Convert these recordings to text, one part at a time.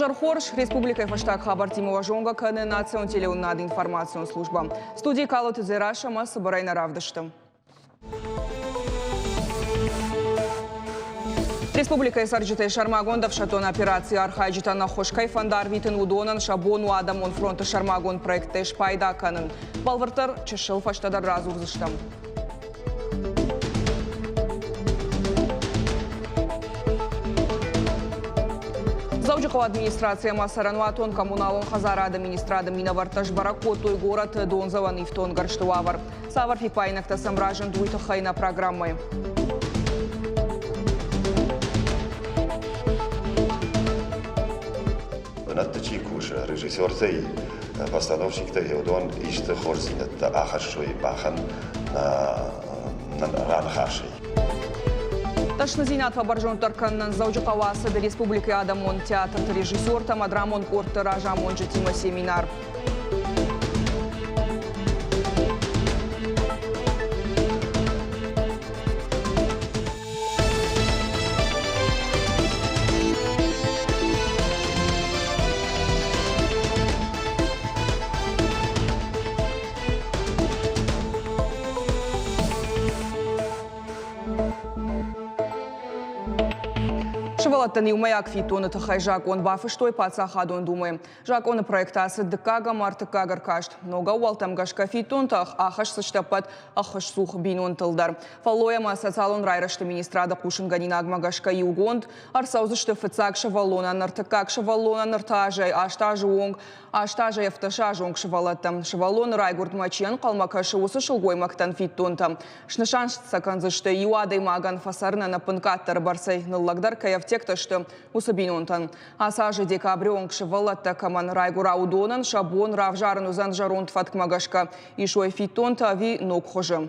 Изӕр хорз, республикӕйы фӕстаг хабӕрттимӕ уӕ зонгӕ кӕны национ телеуынынады информацион службӕ. Студийы Калоты Дзерассӕ ӕмӕ цыбырӕй нӕ равдысты. Республикӕйы цӕрджытӕй сӕрмагонд ӕфсӕддон операцийы архайджытӕн ӕххуыс кӕй фӕнды арвитын, уыдонӕн сӕ бон у адӕмон фронты сӕрмагонд проекттӕй спайда кӕнын. Бӕлвырддӕр чысыл фӕстӕдӕр радзурдзыстӕм. Дзӕуджыхъӕуы администраци ӕмӕ цӕрӕнуатон коммуналон хӕдзарады министрады минӕвӕрттӕ сбӕрӕг кодтой горӕты дондзӕуӕн ифтонггӕрзты уавӕр. Цавӕр фиппаинӕгтӕ сӕм разынд, уый тыххӕй нӕ программӕйы. Бынӕтты чи кусы, режиссертӕй, постановщиктӕй уыдон исты хорздзинӕдтӕ ахӕссой махӕн раныхасӕй. Дӕсныдзинад фӕбӕрзонддӕр кӕнынӕн Дзӕуджыхъӕуы ацыд республикӕйы адӕмон театрты режиссертӕ ӕмӕ драмон къордты разамонджытимӕ семинар. Сывӕллӕттӕн иумӕйаг фиддоны тыххӕй закъон бафыстой Паддзахадон Думӕйы. Закъоны проект ацыд дыккаг ӕмӕ ӕртыккаг ӕркаст. Ног ӕууӕлтӕм гӕсгӕ фиддонтӕ ахӕсдзысты ӕппӕт ӕххуысцух бинонтыл дӕр. Фӕллой ӕмӕ социалон райрӕзты министрады хъусынгӕнинагмӕ гӕсгӕ иугонд ӕрцӕудзысты фыццаг сывӕллонӕн, ӕртыккаг сывӕллонӕн 3 азӕй 8 азы онг, 8 азӕй 17 азы онг сывӕллӕттӕм. Сывӕллоны райгуырдмӕ чи ӕнхъӕлмӕ кӕсы, уыцы сылгоймӕгтӕн фиддонтӕ снысан сӕ кӕндзысты иу адӕймагӕн фӕцӕрынӕн ӕппынкъаддӕр бӕрцӕй ныллӕгдӕр кӕй ӕфтиӕгтӕ сты, уыцы бинонтӕн. Ацы азы декабры онг сывӕллӕттӕ кӕмӕн райгуыра, уыдонӕн сӕ бон равзарын уыдзӕн зӕронд фӕткмӕ гӕсгӕ, исой фиддонтӕ ӕви ног хуызы.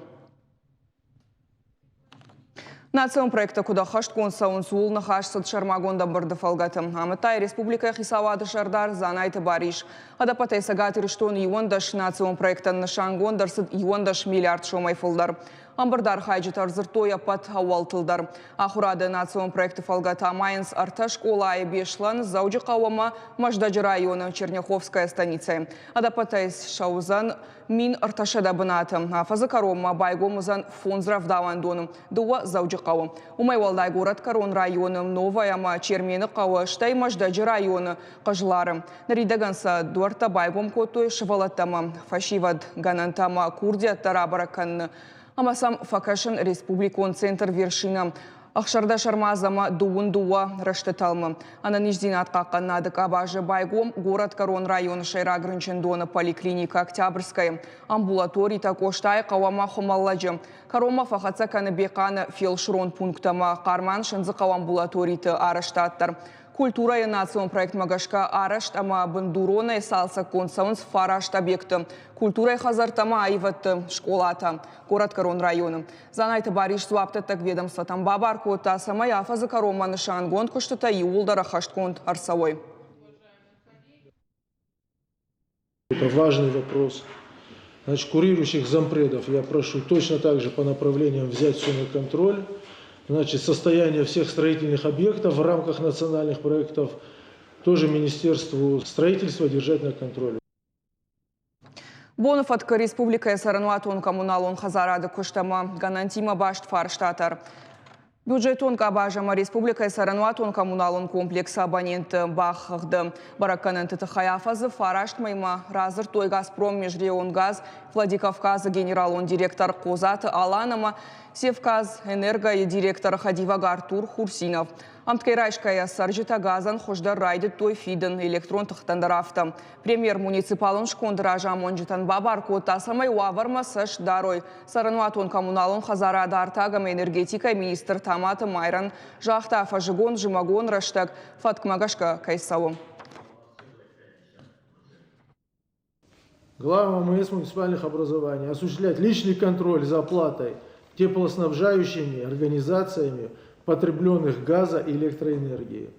Национ проекттӕ куыд ӕххӕстгонд цӕуынц, ууыл ныхас цыд сӕрмагонд ӕмбырды фӕлгӕты. Амыдта йӕ республикӕйы хицауады сӕрдар Дзанайты Барис. Ӕдӕппӕтӕй Цӕгат Ирыстоны 11 национ проектӕн нысангонд ӕрцыд 11 миллиард сомӕй фылдӕр. Ӕмбырды архайджытӕ ӕрдзырдтой ӕппӕт ӕууӕлтыл дӕр. Ахуырады национ проекты фӕлгӕты амайынц ӕртӕ скъолайы Беслӕн, Дзӕуджыхъӕу ӕмӕ Мӕздӕджы районы Черняховская станицӕйы. Ӕдӕппӕтӕй ссӕудзӕн 1300 бынаты. Афӕдзы кӕронмӕ байгом уыдзӕн фондз рӕвдауӕндоны, дыууӕ Дзӕуджыхъӕуы. Уымӕй уӕлдай горӕтгӕрон районы Новая ӕмӕ Чермены хъӕуы, стӕй Мӕздӕджы районы Хъызлары. Ныридӕгӕн сӕ дуӕрттӕ байгом кодтой сывӕллӕттӕ ӕмӕ фӕсивӕд гӕнӕнтӕ ӕмӕ курдиӕттӕ рабӕрӕг кӕныны ӕмӕ сӕм фӕкӕсын республикон центр Вершина 16 ӕрмадз ӕмӕ 22 рӕзты тӕлмы. Ӕнӕниздзинад хъахъхъӕнынады къабазы байгом горӕтгӕрон районы сӕйраг рынчындоны поликлиникӕ Октябрьскӕйы, амбулаторитӕ Къостайы хъӕу ӕмӕ Хуымӕллӕджы. Кӕронмӕ фӕхӕццӕ кӕны Бехъаны фелсырон пункт ӕмӕ Хъарман-Сындзыхъӕуы амбулаториты арӕзтад дӕр. Культурӕйы национ проектмӕ гӕсгӕ арӕзт ӕмӕ бындуронӕй цалцӕггонд цӕуынц фараст объекты культурӕйы хӕдзӕрттӕ ӕмӕ аивӕдты скъолатӕ горӕтгӕрон районы. Дзанайты Барис дзуапдӕттӕг ведомствотӕм бабар кодта, цӕмӕй афӕдзы кӕронмӕ нысангонд куыстытӕ иууылдӕр ӕххӕстгонд ӕрцӕуой. Это важный вопрос. Значит, курирующих зампредов я прошу точно так же по направлениям взять все на контроль. Значит, состояние всех строительных объектов в рамках национальных проектов тоже Министерству строительства держать на контроле. Боны фӕткы республикӕйы цӕрӕнуатон-коммуналон хӕдзарады куыст ӕмӕ гӕнӕнтимӕ баст фарстатӕ. Бюджетон къабаз ӕмӕ республикӕйы цӕрӕнуатон-коммуналон комплексы абонентты бахыгъды бӕрӕггӕнӕнты тыххӕй афӕдзы фараст мӕймӕ радзырдтой «Газпром» межрегионгаз Владикавказы генералон директор Хъодзаты Алан ӕмӕ Севказ-Энерго-йы директоры хӕдивӕг Артур Хурсинов. Ӕмткӕй райсгӕйӕ цӕрджытӕ газӕн хуыздӕр райдыдтой фидын, электрон тыхтӕн дӕр афтӕ. Премьер муниципалон сконды разамонджытӕн бабар кодта, цӕмӕй уавӕрмӕ цӕст дарой. Цӕрӕнуатон-коммуналон хӕдзарады артаг ӕмӕ энергетикӕйы министр Таматы Майран загъта, фӕззыгон-зымӕгон рӕстӕг фӕткмӕ гӕсгӕ кӕй цӕуы. Главам МС муниципальных образований осуществлять личный контроль за оплатой теплоснабжающими организациями потребленных газа и электроэнергии.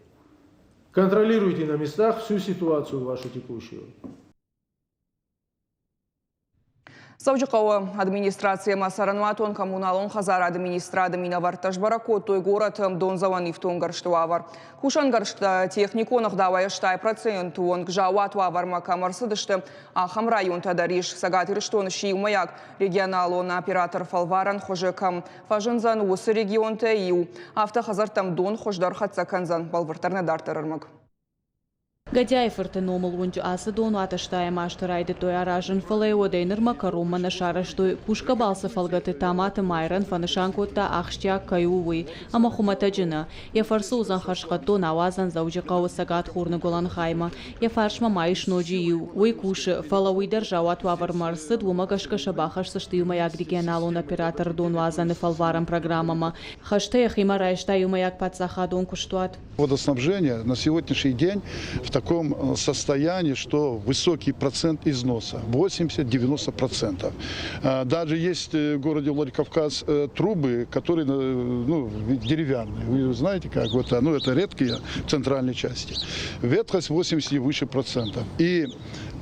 Контролируйте на местах всю ситуацию вашу текущую. Дзӕуджыхъӕуы администраци ӕмӕ цӕрӕнуатон-коммуналон хӕдзарады министрады минӕвӕрттӕ сбӕрӕг кодтой горӕты дондзӕуӕн ифтонггӕрзты уавӕр. Кусӕнгӕрзтӕ техникон ӕгъдауӕй 80% онг заууат уавӕрмӕ кӕм ӕрцыдысты, ахӕм районтӕ дӕр ис. Цӕгат Ирыстоны сси иумӕйаг регионалон оператор фӕлварӕн хуызы кӕм фӕзындзӕн, уыцы регионтӕй иу. Афтӕ хӕдзӕрттӕм дон хуыздӕр хӕццӕ кӕндзӕн, бӕлвырддӕр нӕ дарддӕр ӕрмӕг. Гӕдиайы фырты номыл уынджы ацы донуат ӕстайӕм азты райдыдтой аразын, фӕлӕ йӕ уӕдӕй нырмӕ кӕронмӕ нӕ сарӕзтой. Кусгӕ балцы фӕлгӕты Таматы Майрӕн фӕнысан кодта, ахсджиаг кӕй у, уый. Ӕмӕ хуымӕтӕджы нӕ. Йӕ фӕрцы уыдзӕн хӕрзхъӕд дон ауадзӕн Дзӕуджыхъӕуы цӕгат хурныгуылӕн хаймӕ. Йӕ фарсмӕ ма ис ноджы иу. Уый кусы, фӕлӕ уый дӕр заууат уавӕрмӕ ӕрцыд, уымӕ гӕсгӕ сӕ бахӕсдзысты иумӕйаг регионалон операторы донуадзӕны фӕлварӕн программӕмӕ. Хӕстӕ йӕхимӕ райста иумӕйаг паддзахадон куыстуат. Водоснабжение на сегодняшний день в таком состоянии, что высокий процент износа, 80-90%. Даже есть в городе Владикавказ трубы, которые, ну, деревянные. Вы знаете, как вот, ну, это редкие в центральной части. Ветхость 80 и выше процентов. И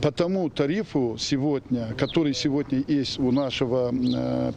по тому тарифу сегодня, который сегодня есть у нашего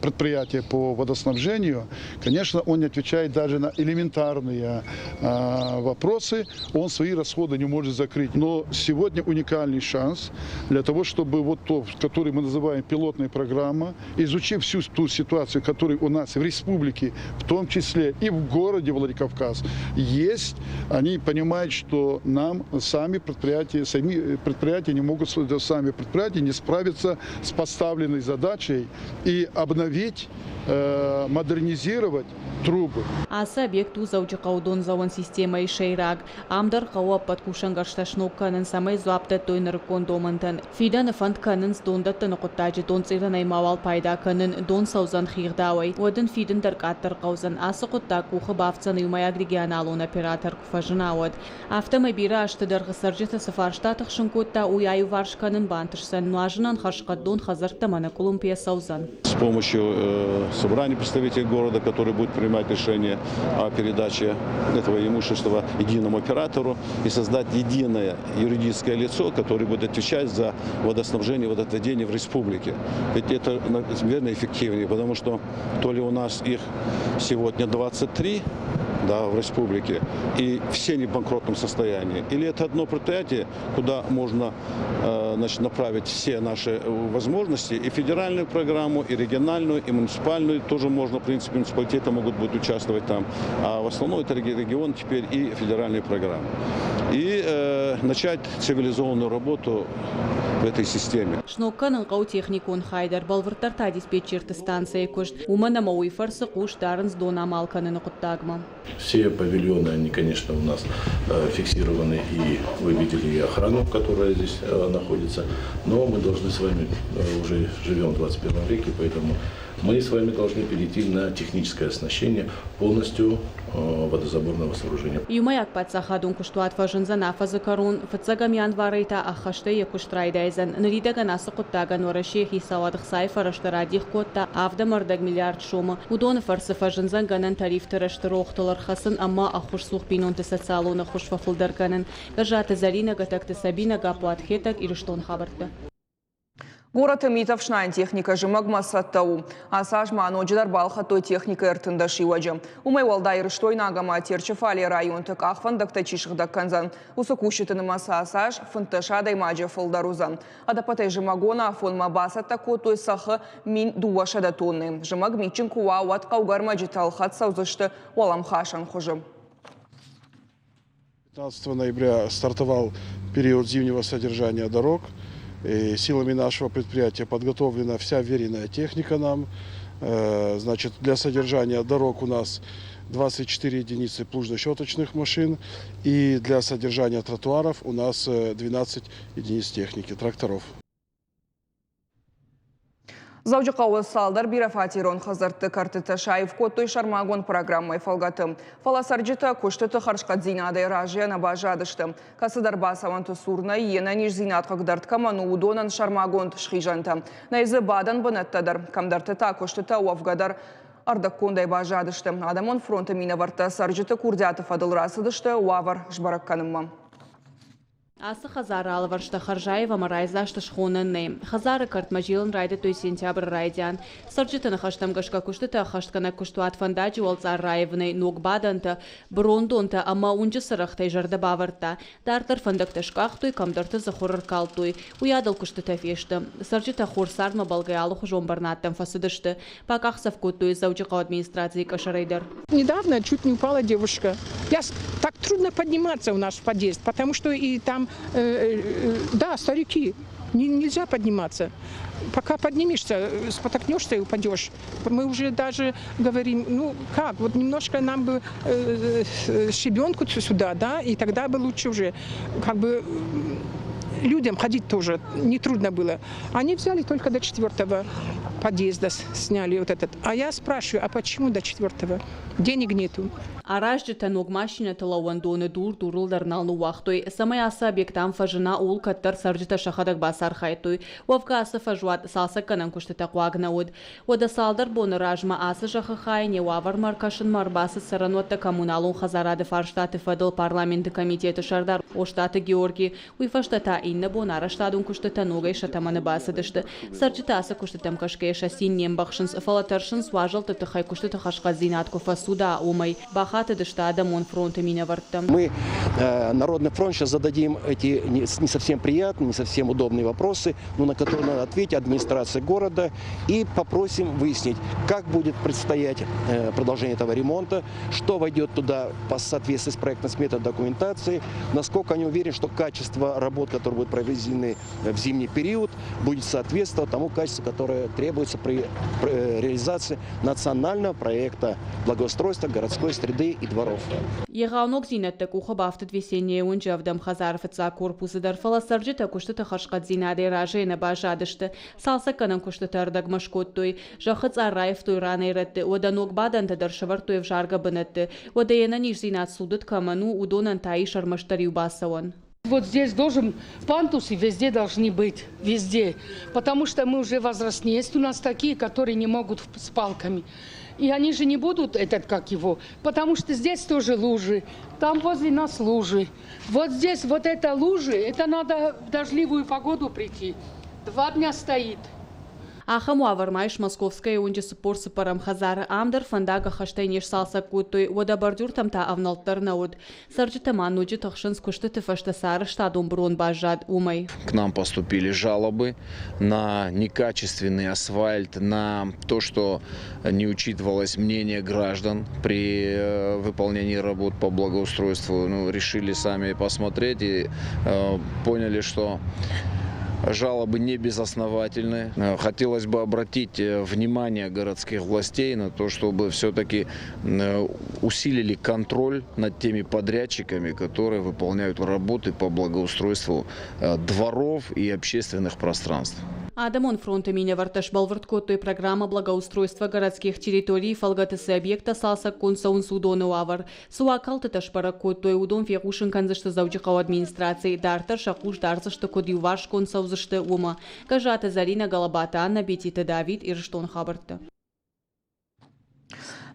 предприятия по водоснабжению, конечно, он не отвечает даже на элементарные вопросы, он свои расходы не может закрыть. Но сегодня уникальный шанс для того, чтобы вот то, который мы называем пилотная программа, изучив всю ту ситуацию, которая у нас в республике, в том числе и в городе Владикавказ, есть, они понимают, что нам сами предприятия не могут, сами предприятия не справиться с поставленной задачей и обновить, модернизировать трубы. Ацы объект у Дзӕуджыхъӕуы дондзӕуӕн системӕйы сӕйраг. Ам дӕр хъӕуы ӕппӕт кусӕнгӕрзтӕ сног кӕнын, цӕмӕй дзуапп дӕттой нырыккон домӕнтӕн. Фидӕны фӕнд кӕнынц дондӕттыны хъуыддаджы донцъирӕнӕй мауал пайда кӕнын, дон цӕудзӕн хигъдауӕй. Уӕд ын фидын дӕр къаддӕр хъӕудзӕн. Ацы хъуыддаг къухы бафтдзӕн иумӕйаг регионалон оператор куы фӕзына, уӕд. Афтӕмӕй бирӕ азты дӕргъы цӕрджыты цы фарста тыхсын кодта, уый аиуварс кӕнын бантысдзӕн. Нуазынӕн хӕрзхъӕд дон хӕдзӕрттӕм ӕнӕкъуылымпыйӕ цӕудзӕн. С помощью собрания представителей города, который будет принимать решение о передаче этого имущества единому оператору и создать единое юридическое лицо, которое будет отвечать за водоснабжение и водоотведение в республике. Ведь это, наверное, эффективнее, потому что то ли у нас их сегодня 23, да, в республике, и все они в банкротном состоянии. Или это одно предприятие, куда можно значит, направить все наши возможности, и федеральную программу, и региональную, и муниципальную, тоже можно, в принципе, муниципалитеты могут будут участвовать там. А в основном это регион теперь и федеральные программы. И начать цивилизованную работу в этой системе. Сног кӕнын хъӕуы техникон хай дӕр, бӕлвырддӕр та диспетчерты станцӕйы куыст. Уымӕн ӕмӕ уый фӕрцы хъус дарынц дон амал кӕныны хъуыддагмӕ. Все павильоны, они, конечно, у нас фиксированы, и вы видели и охрану, которая здесь находится. Но мы должны с вами, уже живем в 21 веке, поэтому мы с вами должны перейти на техническое оснащение полностью водозаборного сооружения. Иумӕйаг паддзахадон куыстуат фӕзындзӕн афӕдзы кӕрон, фыццӕгӕм январӕй та ӕххӕстӕй йӕ куыст райдайдзӕн. Ныридӕгӕн ацы хъуыддагӕн Уӕрӕсейы хицауад ӕхцайы фӕрӕзтӕ радих кодта 7,25 миллиард сомы. Уыдоны фӕрцы фӕзындзӕн гӕнӕн тарифты рӕзты рохтыл ӕрхӕцын ӕмӕ ӕххуысцух бинонты социалон ӕххуыс фӕфылдӕр кӕнын. Гӕззаты Зӕринӕ, Гӕтӕгты Сабина, Гаппуат Хетӕг, Ирыстон хабӕрттӕ. Горӕты митӕфснайӕн техникӕ зымӕгмӕ цӕттӕ у. Ацы аз ма ноджыдӕр балхӕдтой техникӕ 13 иуӕджы. Уымӕй уӕлдай Ирыстойнаг ӕмӕ Терчы фале районты къахвӕндӕгтӕ чи сыгъдӕг кӕндзӕн, уыцы кусджыты нымӕц ацы аз 15 адӕймаджы фылдӕр уыдзӕн. Ӕдӕппӕтӕй зымӕгон афонмӕ бацӕттӕ кодтой цӕххы 1200 тонны. Зымӕг митджын куы уа, уӕд хъӕугӕ ӕрмӕджытӕ ӕлхӕд цӕудзысты уӕлӕмхасӕн хуызы. 15 ноября стартовал период зимнего содержания дорог. И силами нашего предприятия подготовлена вся вверенная техника нам. Значит, для содержания дорог у нас 24 единицы плужно-щеточных машин. И для содержания тротуаров у нас 12 единиц техники, тракторов. Дзӕуджыхъӕуы цалдӕр бирӕфатерон хӕдзӕртты кӕртытӕ саив кодтой сӕрмагонд программӕйы фӕлгӕты. Фӕлӕ цӕрджытӕ куыстыты хӕрзхъӕддзинадӕй разыйӕ нӕ баззадысты. Кӕцыдӕр бацӕуӕнты цур нӕй, йе нӕниздзинад хъыгдӕрд кӕмӕн у, уыдонӕн сӕрмагонд схизӕнтӕ. Нӕй дзы бадӕн бынӕттӕ дӕр. Кӕмдӕрты та куыстытӕ уӕвгӕ дӕр ӕрдӕгкондӕй баззадысты. Адӕмон фронты минӕвӕрттӕ цӕрджыты курдиаты фӕдыл рацыдысты уавӕр сбӕрӕг кӕнынмӕ. Ацы хӕдзары алывӕрстӕ хӕрзаив ӕмӕ райдзаст схонӕн нӕй. Хӕдзары кӕртмӕ зилын райдыдтой сентябры райдиан. Цӕрджыты ныхӕстӕм гӕсгӕ куыстытӕ ӕххӕстгӕнӕг куыстуат фӕндаджы уӕлцъар раивынӕй ног бадӕнтӕ, бырондонтӕ ӕмӕ уынджы цырӕгътӕй зӕрдӕ бавӕрдта. Дарддӕр фӕндӕгтӕ скъахтой, кӕмдӕрты дзы хуыр ӕркалдтой. Уыйадыл куыстытӕ фесты. Цӕрджытӕ хорз цардмӕ бӕлгӕйӕ алыхуызон бӕрнадтӕм фӕцыдысты. Бакъахдзӕф кодтой Дзӕуджыхъӕуы администрацийы къӕсӕрӕй дӕр. Недавно чуть не упала девушка. Я так трудно подниматься у нас в подъезд, потому что и там, да, старики, не, нельзя подниматься. Пока поднимешься, спотокнешься и упадешь. Мы уже даже говорим, ну как, вот немножко нам бы щебенку сюда, да, и тогда бы лучше уже как бы людям ходить тоже нетрудно было. Они взяли только до четвертого подъезда, сняли вот этот. А я спрашиваю, а почему до четвертого? Денег нету. Аразджытӕ ног машинӕты лӕууӕндоны дур дурыл дӕр нал ныууагътой, цӕмӕй ацы объект ам фӕзына, ууыл кӕддӕр цӕрджытӕ сӕхӕдӕг бацархайдтой. Уӕвгӕ ацы фӕзуат цалцӕггӕнӕн куыстытӕ хъуаг нӕ уыд. Уӕдӕ цалдӕр боны размӕ ацы зӕххы хайӕн йӕ уавӕрмӕ ӕркӕсынмӕ ӕрбацыд цӕрӕнуӕттӕ коммуналон хӕдзарады фарстаты фӕдыл парламенты комитеты сӕрдар Остъаты Георги. Уый фӕстӕ та иннӕ бон арӕзтадон куыстытӕ ногӕй сӕ тӕмӕны бацыдысты. Цӕрджытӕ ацы куыстытӕм кӕсгӕйӕ сӕ цин не мбӕхсынц, фӕлӕ тӕрсынц, уазӕлтты тыххӕй куыстыты хӕрзхъӕддзинад куы фӕцуда, уымӕй. Бахатыдысты адӕмон фронты минӕвӕрттӕм. Мы, Народный фронт, сейчас зададим эти не совсем приятные, не совсем удобные вопросы, но на которые надо ответить администрации города и попросим выяснить, как будет предстоять продолжение этого ремонта, что войдет туда по соответствии с проектно-сметной документацией, насколько они уверены, что качество работ, которые будут проведены в зимний период, будет соответствовать тому качеству, которое требуется при реализации национального проекта благоустройства городской среды и дворов. Егъау ногдзинӕдтӕ къухы бафтыд Весеннийы уынджы ӕвдӕм хӕдзары фыццаг корпусы дӕр, фӕлӕ цӕрджытӕ куыстыты хӕрзхъӕддзинадӕй разыйӕ нӕ баззадысты. Цалцӕггӕнӕн куыстытӕ ӕрдӕгмӕ скодтой, зӕххы цъар раивтой ранӕй-рӕтты, уӕдӕ ног бадӕнтӕ дӕр сӕвӕрдтой ӕвзаргӕ бынӕтты. Уӕдӕ йе нӕниздзинад цудыд кӕмӕн у, уыдонӕн та ис ӕрмӕстдӕр иу бацӕуӕн. Вот здесь должен пандусы везде должны быть, везде, потому что мы уже возрастные. Есть у нас такие, которые не могут с палками. И они же не будут этот, как его, потому что здесь тоже лужи, там возле нас лужи. Вот здесь вот это лужи, это надо в дождливую погоду прийти. 2 дня стоит. Ахӕм уавӕр ма ис Московскӕйы уынджы 44-ӕм хӕдзары. Ам дӕр фӕндаг ӕххӕстӕй не сцалцӕг кодтой, уӕдӕ бордюртӕм та ӕвнӕлд дӕр нӕ уыд. Цӕрджытӕ ма ноджы тыхсынц, куыстыты фӕстӕ цы арӕзтадон бырон баззад, уымӕй. К нам поступили жалобы на некачественный асфальт, на то, что не учитывалось мнение граждан при выполнении работ по благоустройству. Ну, решили сами посмотреть и поняли, что жалобы не безосновательны. Хотелось бы обратить внимание городских властей на то, чтобы все-таки усилили контроль над теми подрядчиками, которые выполняют работы по благоустройству дворов и общественных пространств. Адӕмон фронты минӕвӕрттӕ сбӕлвырд кодтой программӕ благоустройства городских территорий фӕлгӕты цы объекттӕ цалцӕггонд цӕуынц, уыдоны уавӕр. Цы уагхӕлдтытӕ сбӕрӕг кодтой, уыдон фехъусын кӕндзысты Дзӕуджыхъӕуы администрацийы. Дарддӕр сӕ хъус дардзысты, куыд иуварсгонд цӕудзысты, уымӕ. Гӕззаты Зӕринӕ, Галабаты Аннӕ, Бетиты Давид, Ирыстоны хабӕрттӕ.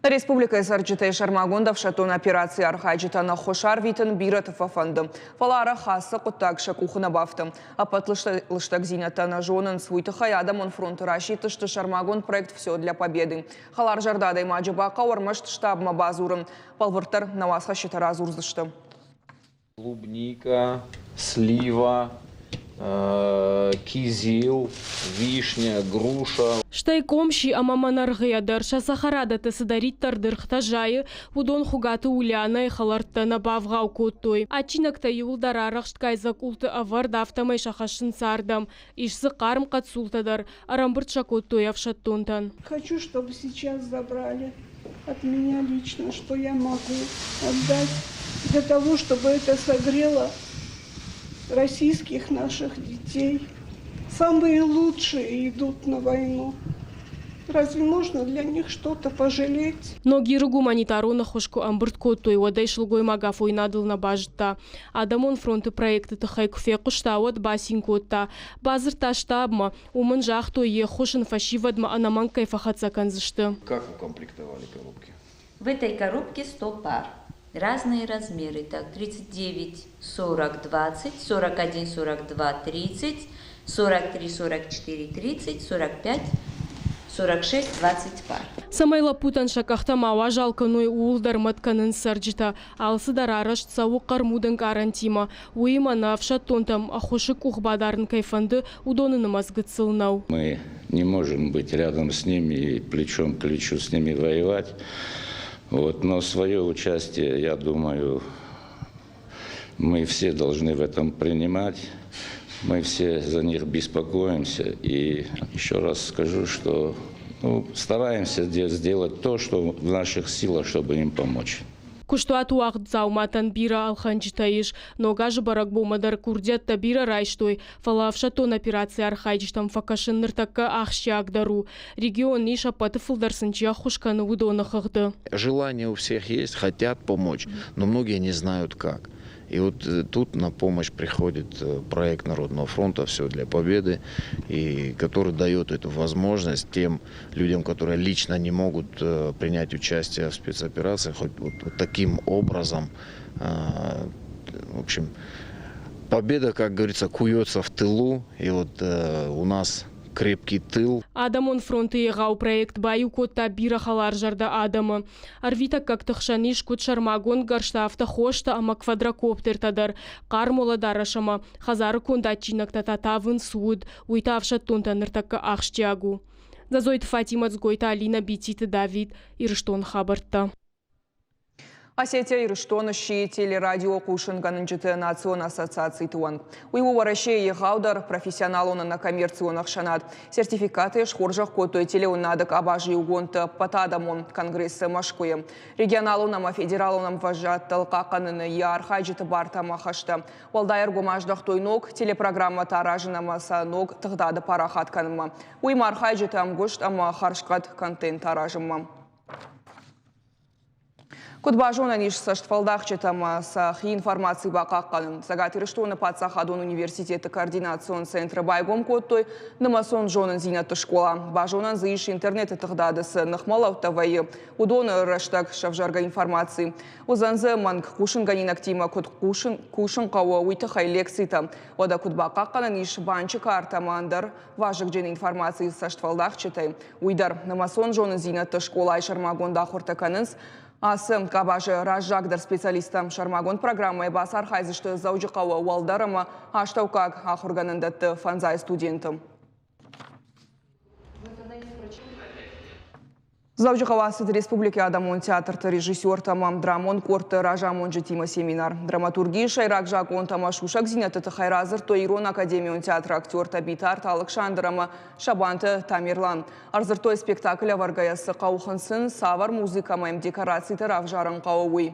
Республикӕйы цӕрджытӕй сӕрмагонд ӕфсӕддон операцийы архайджытӕн ӕххуыс арвитын бирӕты фӕфӕнды. Фӕлӕ арӕх ацы хъуыддаг сӕ къухы нӕ бафты. Ӕппӕт лыстӕгдзинӕдтӕ нӕ зонынц. Уый тыххӕй адӕмон фронты расидтысты сӕрмагонд проект «Все для победы». Хӕларзӕрдӕ адӕймаджы бахъӕуы ӕрмӕст штабмӕ бадзурын. Бӕлвырддӕр нӕ уацхӕсджытӕ радзурдзысты. Клубника, слива, кизил, вишня, груша. Стӕй къомси ӕмӕ мӕнӕргъыйӕ дӕр сӕ цӕхӕрадӕтты цыдӕриддӕр дыргътӕ зайы, уыдон Хуыгаты Ульянӕйы хӕлӕрттӕ нӕ бавгъау кодтой. Адджинӕгтӕ иууылдӕр арӕхстгай дзӕкъулты ӕвӕрд, афтӕмӕй сӕ хӕссынц ардӕм. Ис дзы хъарм хъӕццултӕ дӕр, ӕрӕмбырд сӕ кодтой ӕфсӕддонтӕн. Хочу, чтобы сейчас забрали от меня лично, что я могу отдать для того, чтобы это согрело российских наших детей. Самые лучшие идут на войну. Разве можно для них что-то пожалеть? Ногиры гуманитарон ӕххуыс куы ӕмбырд кодтой, уӕд ӕй сылгоймаг афойнадыл нӕ базыдта. Адӕмон фронты проекты тыххӕй куы фехъуыста, уӕд бацин кодта. Бадзырдта штабмӕ. Уым ын загътой, йе ххуыс ын фӕсивӕдмӕ ӕнӕмӕнг кӕй фӕхӕццӕ кӕндзысты. Как укомплектовали коробки? В этой коробке 100 пар. Разные размеры. Так, 39, 40, 20, 41, 42, 30, 43, 44, 30, 45, 46, 20 пар. Цӕмӕй лӕппутӕн сӕ къӕхтӕ ма уазал кӕной, ууыл дӕр мӕт кӕнынц цӕрджытӕ. Алцыдӕр арӕзт цӕуы хъӕрмуд ӕнкъарӕнтимӕ. Уыимӕ нӕ ӕфсӕддонтӕм ӕххуысы къух бадарын кӕй фӕнды, уыдоны нымӕц гыццыл нӕу. Мы не можем быть рядом с ними и плечом к плечу с ними воевать. Вот, но свое участие, я думаю, мы все должны в этом принимать. Мы все за них беспокоимся. И еще раз скажу, что ну, стараемся сделать то, что в наших силах, чтобы им помочь. Куыстуат уагъд дзауматӕн бирӕ ӕлхӕнджытӕ ис. Ног азы бӕрӕгбонмӕ дӕр курдиӕттӕ бирӕ райстой, фӕлӕ ӕфсӕддон операцийы архайджытӕм фӕкӕсын ныртӕккӕ ахсджиагдӕр у. Регион ис ӕппӕты фылдӕр сын чи ӕххуыс кӕны, уыдоны хыгъды. Желание у всех есть, хотят помочь, но многие не знают как. И вот тут на помощь приходит проект Народного фронта «Все для победы», и который дает эту возможность тем людям, которые лично не могут принять участие в спецоперации, хоть вот, вот таким образом, в общем, победа, как говорится, куется в тылу, и вот у нас крепкий тыл. Адӕмон фронты егъау проект баиу кодта бирӕ хӕларзӕрдӕ адӕмы. Ӕрвитӕггӕгты хсӕн ис куыд сӕрмагонд гӕрзтӕ, афтӕ хостӕ ӕмӕ квадрокоптертӕ дӕр. Хъарм уӕлӕдарӕс ӕмӕ хӕдзары конд адджинӕгтӕ та тавынц уд, уый та ӕфсӕддонтӕн ныртӕккӕ ахсджиаг у. Дзӕдзойты Фатимӕ, Дзгойты Алинӕ, Бититы Давид, Ирыстоны хабӕрттӕ. Осетия Ирыстоны сси телерадиохъусынгӕнджыты национ ассоциациты уӕнг. Уый у Уӕрӕсейы егъаудӕр профессионалон ӕнӕкоммерцион ӕхсӕнад. Сертификаты схорзӕх кодтой телеуынады къабазы иугондты ӕппӕтадӕмон конгрессы Мӕскуыйы. Регионалон ӕмӕ федералон ӕмвӕзадтыл хъахъхъӕныны йӕ архайджыты бартӕ ӕмӕ хӕстӕ. Уӕлдай ӕргом аздӕхтой ног телепрограммӕтӕ аразын ӕмӕ сӕ ног тыгъдады парахат кӕнынмӕ. Уый архайджыты ӕмгуыст ӕмӕ хӕрзхъӕд контент аразынмӕ. Куыд базонӕн ис цӕстфӕлдахджытӕ ӕмӕ сӕ хи информаци бахъахъхъӕнын? Цӕгат Ирыстоны паддзахадон университеты координацион центры байгом кодтой нымӕцон зонындзинӕдты скъола. Базонӕн дзы ис интернеты тыгъдады цы ныхмӕлӕудтӕ вӕййы, уыдоны рӕстӕг сӕвзӕргӕ информаци. Уыдзӕн дзы мӕнг хъусынгӕнинӕгтимӕ куыд кусын хъӕуы, уый тыххӕй лекцитӕ. Уӕдӕ куыд бахъахъхъӕнӕн ис банчы картӕ ӕмӕ ӕндӕр вазыгджын информацийы цӕстфӕлдахджытӕй. Уый дӕр нымӕцон зонындзинӕдты скъолайы сӕрмагонд ахуыртӕ кӕнынц. Ацы къабазы раззагдӕр специалисттӕ сӕрмагонд программӕйы бацархайдзысты Дзӕуджыхъӕуы уӕлдӕр ӕмӕ астӕуккаг ахуыргӕнӕндӕтты фӕндзай студенты. Дзӕуджыхъӕуы ацыд республикӕйы адӕмон театрты режиссертӕ ӕмӕ драмон къордты разамонджытимӕ семинар. Драматургийы сӕйраг закъонтӕ ӕмӕ сусӕгдзинӕдты тыххӕй радзырдтой Ирон академион театры актертӕ Битарты Алыксандр ӕмӕ Сабанты Тамерлан. Ӕрдзырдтой спектакль ӕвӕргӕйӕ цы хъӕуы хынцын, цавӕр музыкӕ ӕмӕ йӕм декорацитӕ равзарын хъӕуы, уый.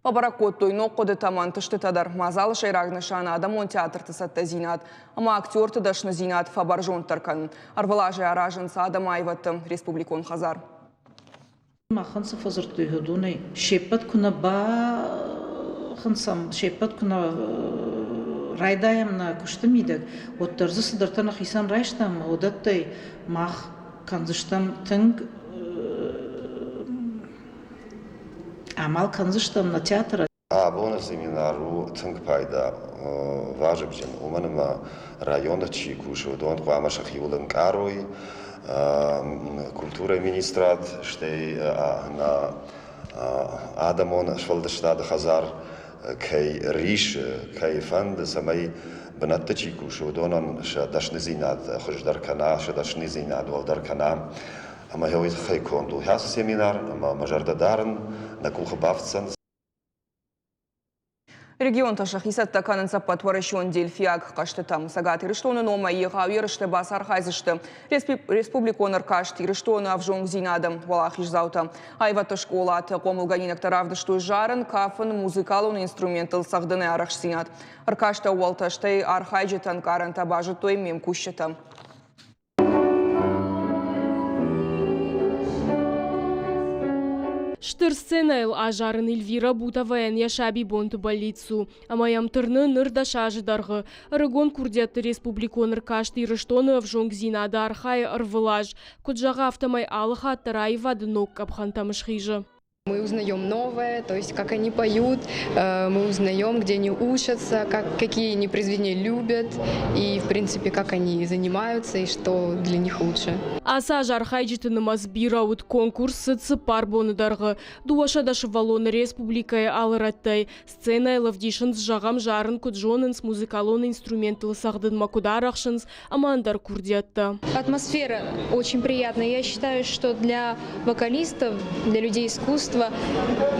Фӕбӕрӕг кодтой ног хъуыдытӕ ӕмӕ ӕнтыстытӕ дӕр. Мадзалы сӕйраг нысан адӕмон театрты цӕттӕдзинад ӕмӕ актерты дӕсныдзинад фӕбӕрзонддӕр кӕнын. Ӕрвылазӕй аразынц адӕмы аивӕдты республикон хӕдзар. Махӕн цы фӕдзырдтой, уыдонӕй се ппӕт куы нӕ бахынцӕм, се ппӕт куы нӕ райдайӕм нӕ куысты мидӕг, уӕддӕр дзы цыдӕртӕ нӕхицӕн райстам, уыдӕттӕй мах кӕндзыстӕм тынг амал кӕндзыстӕм нӕ театры. Абоны семинар у тынг пайда, вазыгджын, уымӕн ӕмӕ районы чи кусы, уыдон хъуамӕ сӕхиуыл ӕнкъарой культурӕйы министрад, стӕй нӕ адӕмон сфӕлдыстады хӕдзар кӕй рисы, кӕй фӕнды, цӕмӕй бынӕтты чи кусы, уыдонӕн сӕ дӕсныдзинад хуыздӕр кӕна, сӕ дӕсныдзинад уӕлдӕр кӕна. Ӕмӕ уый тыххӕй конд у ацы семинар, ӕмӕ мӕ зӕрдӕ дарын, нӕ къухы бафтдзӕн. Регионтӕ сӕхи цӕттӕ кӕнынц ӕппӕтуӕрӕсеон дельфиаг хъӕзтытӕм. Цӕгат Ирыстоны номӕй егъау ерысты бацархайдзысты республикон ӕркаст Ирыстоны ӕвзонгдзинады уӕлахиздзаутӕ. Аивӕдты скъолаты хъомылгӕнинӕгтӕ равдыстой зарын, кафын, музыкалон инструменттыл цӕгъдыны арӕхстдзинад. Ӕркасты ӕууӕлтӕ стӕй архайджыты ӕнкъарӕнтӕ базыдтой ме мкусджытӕ. Стыр сценӕйыл азарын Эльвира Бутовайӕн йӕ сабибонты бӕллиц у, ӕмӕ йӕм тырны ныр 10 азы дӕргъы. Ӕрыгон курдиӕтты республикон ӕркаст Ирыстоны ӕвзонгдзинады архайы ӕрвылаз. Куыд зӕгъы, афтӕмӕй алы хатт дӕр аивады ног къӕпхӕнтӕм схизы. Мы узнаем новое, то есть как они поют, мы узнаем, где они учатся, какие они произведения любят и, в принципе, как они занимаются и что для них лучше. Ацы аз архайджыты нымӕц бирӕ уыд. Конкурс цыд цыппар боны дӕргъы. 200 сывӕллоны республикӕйы алы рӕттӕй. Сценӕйыл ӕвдисынц, зӕгъӕм, зарын куыд зонынц, музыкалон инструменттыл цӕгъдынмӕ куыд арӕхсынц ӕмӕ ӕндӕр курдиӕттӕ. Атмосфера очень приятная. Я считаю, что для вокалистов, для людей искусства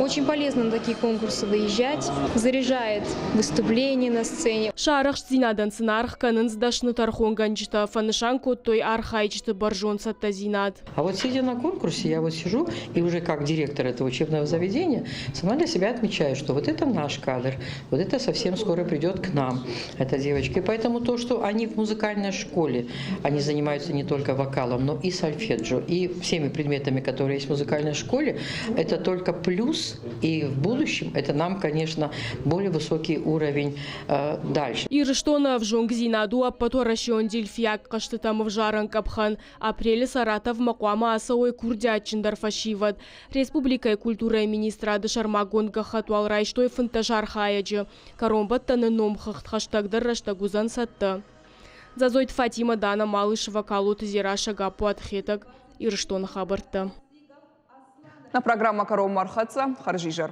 очень полезно на такие конкурсы выезжать. Заряжает выступление на сцене. Сӕ арӕхстдзинадӕн сын аргъ кӕнынц дӕсны тӕрхонгӕнджытӕ, фӕнысан кодтой архайджыты бӕрзонд цӕттӕдзинад. А вот сидя на конкурсе, я вот сижу и уже как директор этого учебного заведения сама для себя отмечаю, что вот это наш кадр, вот это совсем скоро придет к нам, эта девочка. И поэтому то, что они в музыкальной школе, они занимаются не только вокалом, но и сольфеджио, и всеми предметами, которые есть в музыкальной школе, это только плюс, и в будущем это нам, конечно, более высокий уровень дальше. Ирыстоны ӕвзонгдзинад у ӕппӕтуӕрӕсеон дельфийаг хъӕзтытӕм ӕвзарӕн къӕпхӕн. Апрелы Саратовмӕ хъуамӕ ацӕуой курдиатджындӕр фӕсивӕд. Республикӕйы культурӕйы министрады сӕрмагонд гӕххӕтт уал райстой 15 архайӕджы. Кӕронбӕттӕны номхыгъд хӕстӕгдӕр рӕстӕг уыдзӕн цӕттӕ. Дзадзойты Фатимӕ, Дана Малышева, Калоты Дзерассӕ, Гаппуаты Хетӕг, Ирыстоны хабӕрттӕ. Нӕ программӕ кӕронмӕ ӕрхӕццӕ. Хӕрзизӕр.